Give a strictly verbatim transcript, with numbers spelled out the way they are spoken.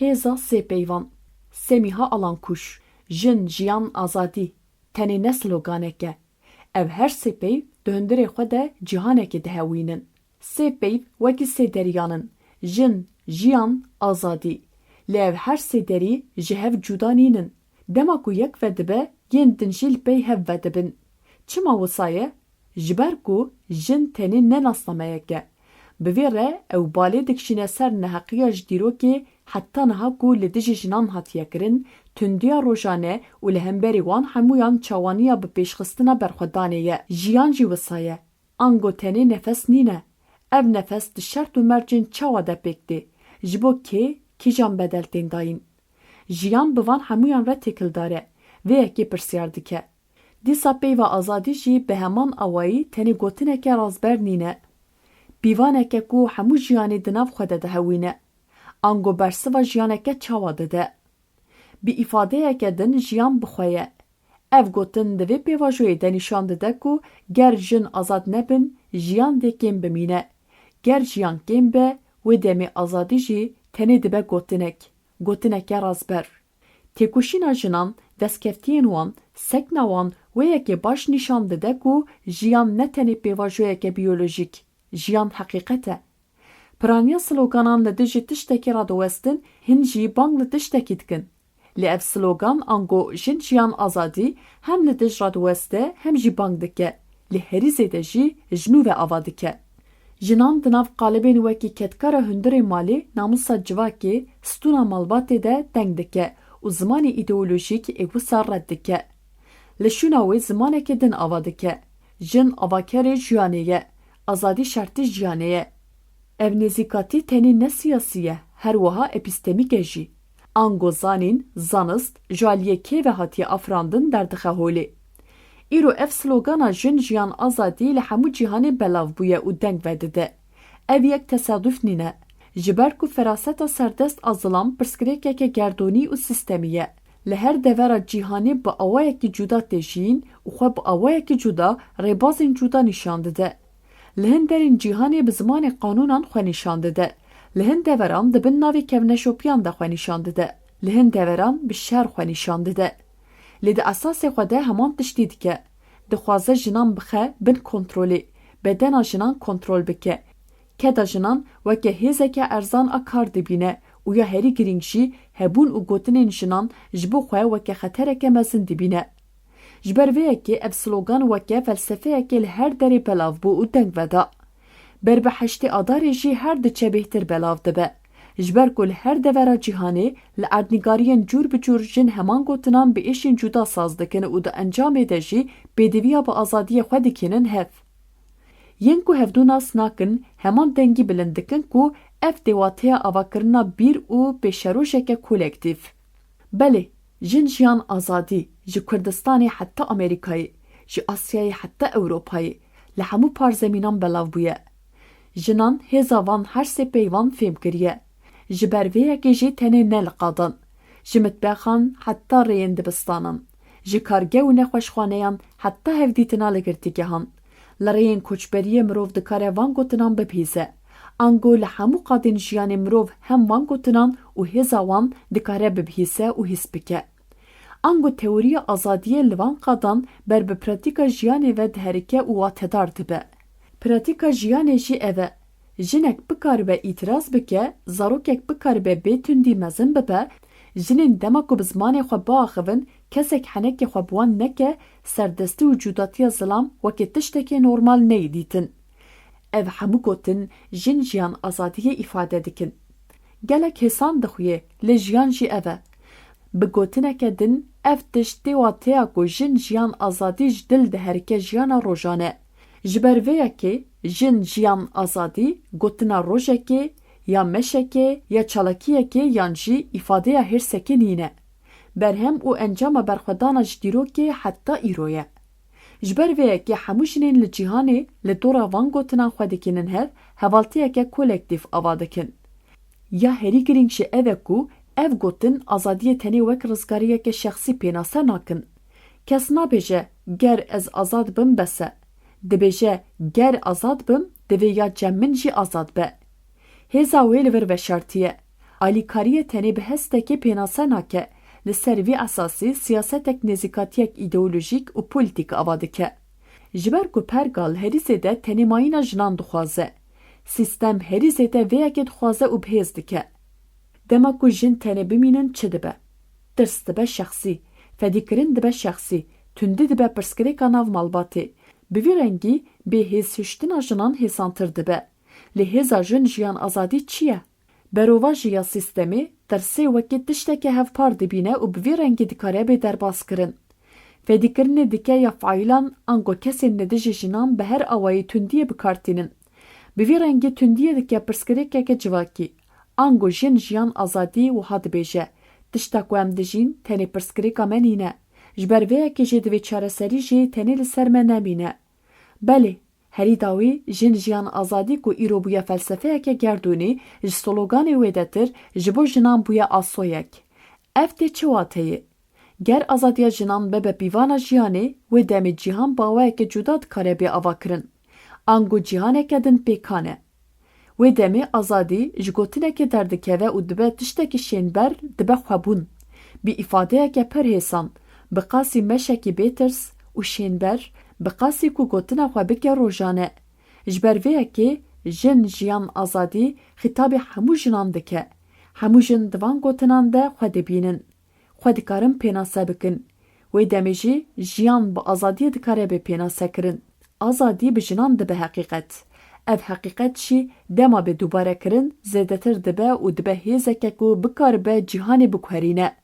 Hêza sê peyvan. Semîha Alankuş. Jin, jiyan, azadî. Tenê ne sloganek e. Ev her sê peyv di hundirê xwe de cîhanekê dihewînin. Sê peyv wekî sê deriyan in. Jin, jiyan, azadî. Lê ev her sê derî ji hev cuda nînin. Dema ku yek vedibe, yên din jî li pey hev vedibin. Çima wisa ye? Ji ber ku jin tenê ne nasnameyek e. Bi vê re ew balê dikişîne ser neheqiya ji dîrokê heta niha ku li dijî jinan hatiye kirin, tundiya rojane û li hemberî wan hemûyan çawaniya bipêşxistina berxwedanê ye. Jiyan jî wisa ye. Ango tenê nefes nîne. Ev nefes di şert û mercên çawa de pêk tê? Ji bo kê, kîjan bedel tên dayîn? Jiyan bi van hemûyan re têkildar e. Vê yekê pirsyar dike. Dîsa peyva azadî jî bi heman awayî tenê gotineke razber nîne. Pîvaneke ku hemû jiyanê di nav xwe de dihewîne. Ango bersiva jiyaneke çawa dide? Bi îfadeyeke din jiyan bi xwe ye. Ev gotin di vê pêvajoyê de nîşan dide ku ger jin azad nebin, jiyan dê kêm bimîne. Ger jiyan kêm be, wê demê azadî jî tenê dibe gotinek, gotineke razber. Têkoşîna jinan, destkeftiyên wan, sekna wan wê yekê baş nîşan dide ku jiyan ne tenê pêvajoyeke biyolojîk, jiyan heqîqet e. Piraniya sloganan li dijî tiştekî radiwestin, hin jî bang li tiştekî dikin. Lê ev slogan ango jin, jiyan, azadî hem li dij radiweste hem jî bang dike. Lê herî zêde jî ji nû ve ava dike. Jinan di nav qalibên wekî kedkara hundirê malê, namûsa civakê, stûna malbatê de deng dike û zimanê îdeolojîk ê wisa red dike. Li şûna wê zimanekê din ava dike. Jin avakerê jiyanê ye. Azadî şertê jiyanê ye. Ev nêzîkatî tenê ne siyasî ye, her wiha epîstemîk e jî. Ango zanîn, zanist, ji aliyê kê ve hatiye afirandin derdixe holê. Îro ev slogana jin, jiyan, azadî li hemû cîhanê belav bûye û deng vedide. Ev yek tesaduf nîne. Ji ber ku feraseta serdest a zilam pirsgirêkeke gerdonî û sîstemî ye. Li her devera cîhanê bi awayekî cuda tê jiyîn û xwe bi awayekî cuda rêbazên cuda nîşan dide. Li hin derên cîhanê bi zimanê qanûnan xwe nîşan dide. Li hin deveran di bin navê kevneşopiyan de xwe nîşan dide. Li hin deveran bi şer xwe nîşan dide. Lê di esasê xwe de heman tiştî dike. Dixwaze jinan bixe bin kontrolê, bedena jinan kontrol bike. Keda jinan weke hêzeke erzan a kar dibîne û ya herî girîng jî hebûn û gotinên jinan ji bo xwe weke xetereke mezin dibîne. Ji ber vê yekê ev slogan weke felsefeyekê li her derê belav bû û deng veda. Ber bi heştê Adarê jî her diçe bêhtir belav dibe. Ji ber ku li her devera cîhanê li erdnîgariyên cûr bi cûr jin heman gotinan bi êşên cuda saz dikin û di encamê de jî pêdiviya bi azadiyê xwe dikînin hev. Yên ku hevdû nas nakin, heman dengî bilind dikin ku ev tê wateya avakirina bîr û pêşerojeke kolektîf. Belê, jin, jiyan, azadî ji Kurdistanê heta Amerîkayê, ji Asyayê heta Ewropayê, li hemû parzemînan belav bûye. Jinan hêza van her sê peyvan fêm kiriye. Ji ber vê yekê jî tenê ne li qadan, ji mitbexan heta rêyên dibistanan, ji kargeh û nexweşxaneyan heta hevdîtina li girtîgehan. Li rêyên koçberiyê mirov dikare van gotinan bibihîze. Ango li hemû qadên jiyanê mirov hem van gotinan û hêza wan dikare bibihîze û hîs bike. Ango teoriya azadiyê li van qadan ber bi pratîka jiyanê ve diherike û watedar dibe. Pratîka jiyanê jî ev e. Jinek bikaribe îtiraz bike, zarokek bikaribe bê tundî mezin bibe, jinên dema ku bi zimanê xwe biaxivin, kesek henekê xwe bi wan neke, serdestî û cudatiya zilam weke tiştekê normal neyê dîtin. Ev hemû gotin jin, jiyan, azadiyê îfade dikin. Gelek hêsan dixuye, lê jiyan jî ev e. Bi gotineke din, ev tişt tê wateya ku jin, jiyan, azadî ji dil diherike jiyana rojane. Ji ber vê yekê jin, jiyan, azadî gotina rojekê, ya meşekê, ya çalakiyekê yan jî îfadeya hêrsekê nîne. Berhem û encama berxwedana ji dîrokê heta îro ye. Ji ber vê yekê hemû jinên li cîhanê li dora van gotinan xwe dikînin hev, hevaltiyeke kolektîf ava dikin. Ya herî girîng jî ev e ku ev gotin azadiyê tenê wek rizgariyeke şexsî pênase nakin. Kes nabêje, ger ez azad bim, bes e. Dibêje, ger azad bim, divê ya cem min jî azad be. Hêza wê li vir veşartiye. Alîkariyê tenê bi hestekê pênase nake, li ser vî esasî siyasetek nêzîkatiyek îdeolojîk û polîtîk ava dike. Ji ber ku pergal herî zêde tenê mayîna jinan dixwaze. Sîstem herî zêde vê yekê dixwaze û bi hêz dike. Dema ku jin tenê bimînin çi dibe? Tirs dibe şexsî, fedîkirin dibe şexsî, tundî dibe pirsgirêka nav malbatê. Bi vî rengî bêhêzhiştina jinan hêsantir dibe. Lê hêza jin jiyan azadî çi ye? Berovajî ya sîstemê tirsê wekî tişteke hevpar dibîne û bi vî rengî dikare bê derbas kirin. Fedîkirinê dike ya faîlan ango kesên li dijî jinan bi her awayî tundiyê bi kar tînin. Bi vî rengî tundiyê dike pirsgirêkeke civakî. Ango jin jiyan azadî wiha dibêje, tişta ku em dijîn tenê pirsgirêka me nîne. Ji ber vê yekê jî divê çareserî jî tenê li ser me nemîne. Belê, herî dawî jin jiyan azadî ku îro bûye felsefeyeke gerdûnî, ji sloganê wêdetir ji bo jinan bûye asoyek. Ev tê çi wateyê? Ger azadiya jinan bibe pîvana jiyanê, wê demê cîhan bi awayeke cuda dikare bê avakirin. Ango cîhaneke din pêkan e. Wê demê azadî ji gotinekê derdikeve û dibe tiştekî şênber, dibe xwebûn. Bi îfadeyeke pir hêsan, bi qasî meşekî bêtirs û şênber, bi qasî ku gotina xwe bike rojane. Ji ber vê yekê jin, jiyan, azadî xîtabê hemû jinan dike. Hemû jin di van gotinan de xwe dibînin. Xwe dikarin pênase bikin. Wê demê jî jiyan bi azadiyê dikare bê pênasekirin. Azadî bi jinan dibe heqîqet. Ev heqîqet jî dema bê dubarekirin zêdetir dibe û dibe hêzeke ku bikaribe cîhanê biguherîne.